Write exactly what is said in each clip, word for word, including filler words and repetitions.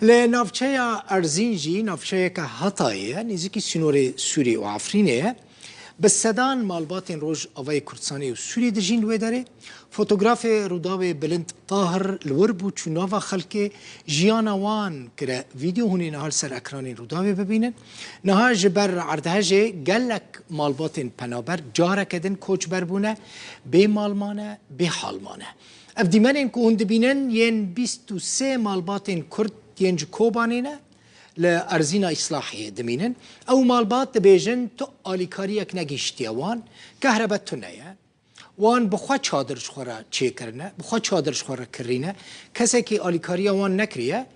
Li navçeya Erzîn jî, navçeyeke Hatayê ye, nêzîkî sînorê Sûriyê û Efrînê ye. Bi sedan malbatên Rojavayê Kurdistanê û Sûriyê dijîn li wê derê. Fotografê Rûdawê Bilind Tahir li wir bû, çû nava xelkê, jiyana wan kire vîdeo. Hûn ê niha li ser ekranên Rûdawê bibînin. Niha ji ber erdhejê gelek malbatên penaber careke din koçber bûne, bê mal mane, bê hal mane. Ev dîmenên ku hûn dibînin yên bîst û sê malbatên Kurd yên ji Kobanê ne, li Erzîna Îslahiyê dimînin. Ew malbat dibêjin tu alîkariyek negihiştiye wan, kehrebe tune ye. Wan bi xwe çadir ji xwe re çêkirine, bi xwe çadir ji xwe re kirîne. Kesekî alîkariya wan nekiriye,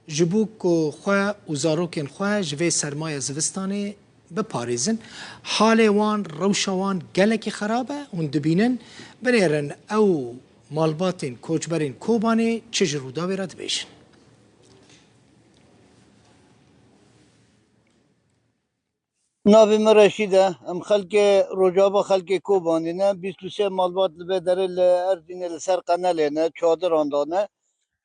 ji bo ku xwe û zarokên xwe ji vê sermaya zivistanê biparêzin. Halê wan, rewşa wan gelekî xerab e. Hûn dibînin, binêrin ew malbatên koçberên Kobanê çi ji Rûdawê re dibêjin. Navê min Reşîd e. Em xelkê Rojava, xelkê Kobanê ne. Bîst û sê malbat li vê derê li Erzînê li ser qenelê ne, çadiran dane.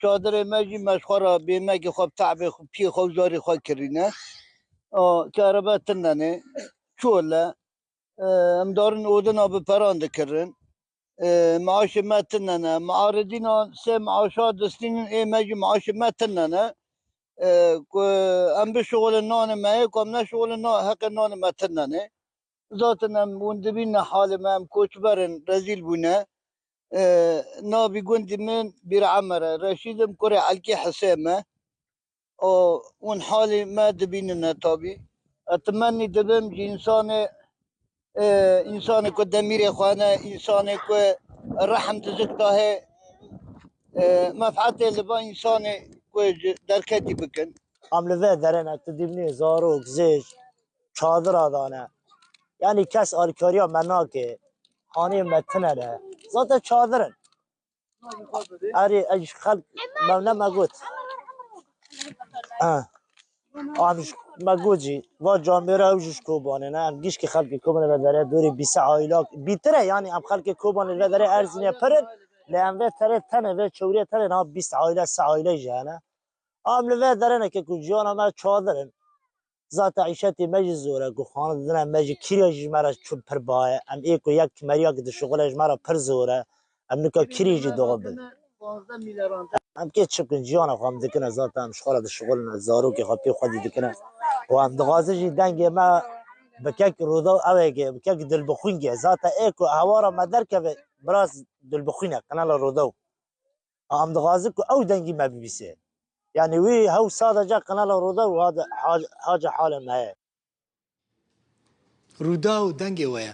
Çadirê me jî me ji xwe re bêmegê xwe bi te'bê xwe, piyê xwe û zarê xwe kirîne. A, kerebe tune ne, çol e. E, em darin odina bi peran dikirin. E, maaşê me tune ne. Miaridîna sê maaşa distînin, ê me jî maaşê me tune ne. E, ku em bişixulin nanê me ye, ku em neşixulin na-, heqê nanê me tune ne. Zaten em hûn dibîne halê me, em koçber in, rezîl bûne. E, navî gundî min Bîr Emer e. Reşîd im, kurê Elkê Hisê me. O, hûn halê me dibînine tabî. Ez temennî dibim ji însanê, e, însanê ku demîrê xwe ne, însanê ku rehm dizik dahê, e, menfeetê li va însanê ku ji derketî bikin. Em li vê derê ne, tu dibînî zarok, zêj, çadira dane. Yanî kes alîkariya me nake. Hanê me tune ne. Zaten çadir in. Erê, ez ji xelk me ne me got. Ha. Em ji me got jî, va camêra ew jî ji Kobanê ne. Em gişkî xelkê Kobanê ve derê dorê bîst aîlak, bîtir e, yanî em xelkê Kobanê ve derê Erzînê pir in. Lê em vê terê tenê, vê çewrê tenê niha bîst aîle, sê aîle jî hene. Em li vê derê ne ke ku jiyana me çadir in. Zaten îşetê me jî zor e, ku xanidine me jî kîrya jî ji me re çû pir baye. Em ê ku yek meriya ki dişuxile ji me re pir zor e. Em nika kîrî jî dixwibin. Em kê çi bikin, jiyana xwe em dikine, zaten em ji xwe re dişuxulin, zarokê xwe pê xwedî dikine. Û em dixwazin jî dengê me bi kek Rûdaw ew ê ge, bi kek Dilbixwîn ge. Zaten ê ku hewara me derkeve, biraz Dilbixwîn e, qinela Rûdaw. Em dixwazin ku ew dengî me bibîse. Yanî wî hew sadece qinela Rûdaw û hade-, ha-, hace halê me ye. Rûdaw dengê we ye.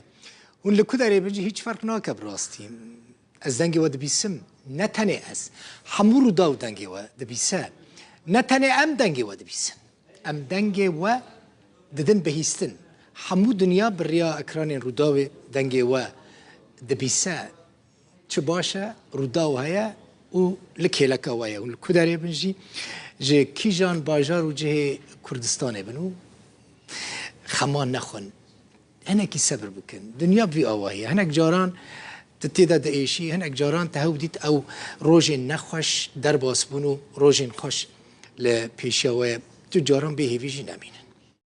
Hûn li ku derê bin jî hiç ferq nake bi rastî. Ez dengê we dibîsim. Ne tenê ez. Hemû Rûdaw dengê we dibîse. Ne tenê em dengê we dibîsin. Em dengê we didin bihîstin. Hemû dinya bi riya ekranên Rûdawê dengê we dibîse. Çi baş e, Rûdaw heye û li kêleka we ye. Hûn li ku derê bin jî, ji kîjan bajar û cihê Kurdistanê bin û xema nexwin. Hinekî sebir bikin. Dinya bi vî awayî ye. Hinek caran tu tê de diêşî, hinek caran te hew dît ew rojên nexweş derbas bûn û rojên xweş li pêşiya we ye. Tu caran bê hêvî jî nemînin.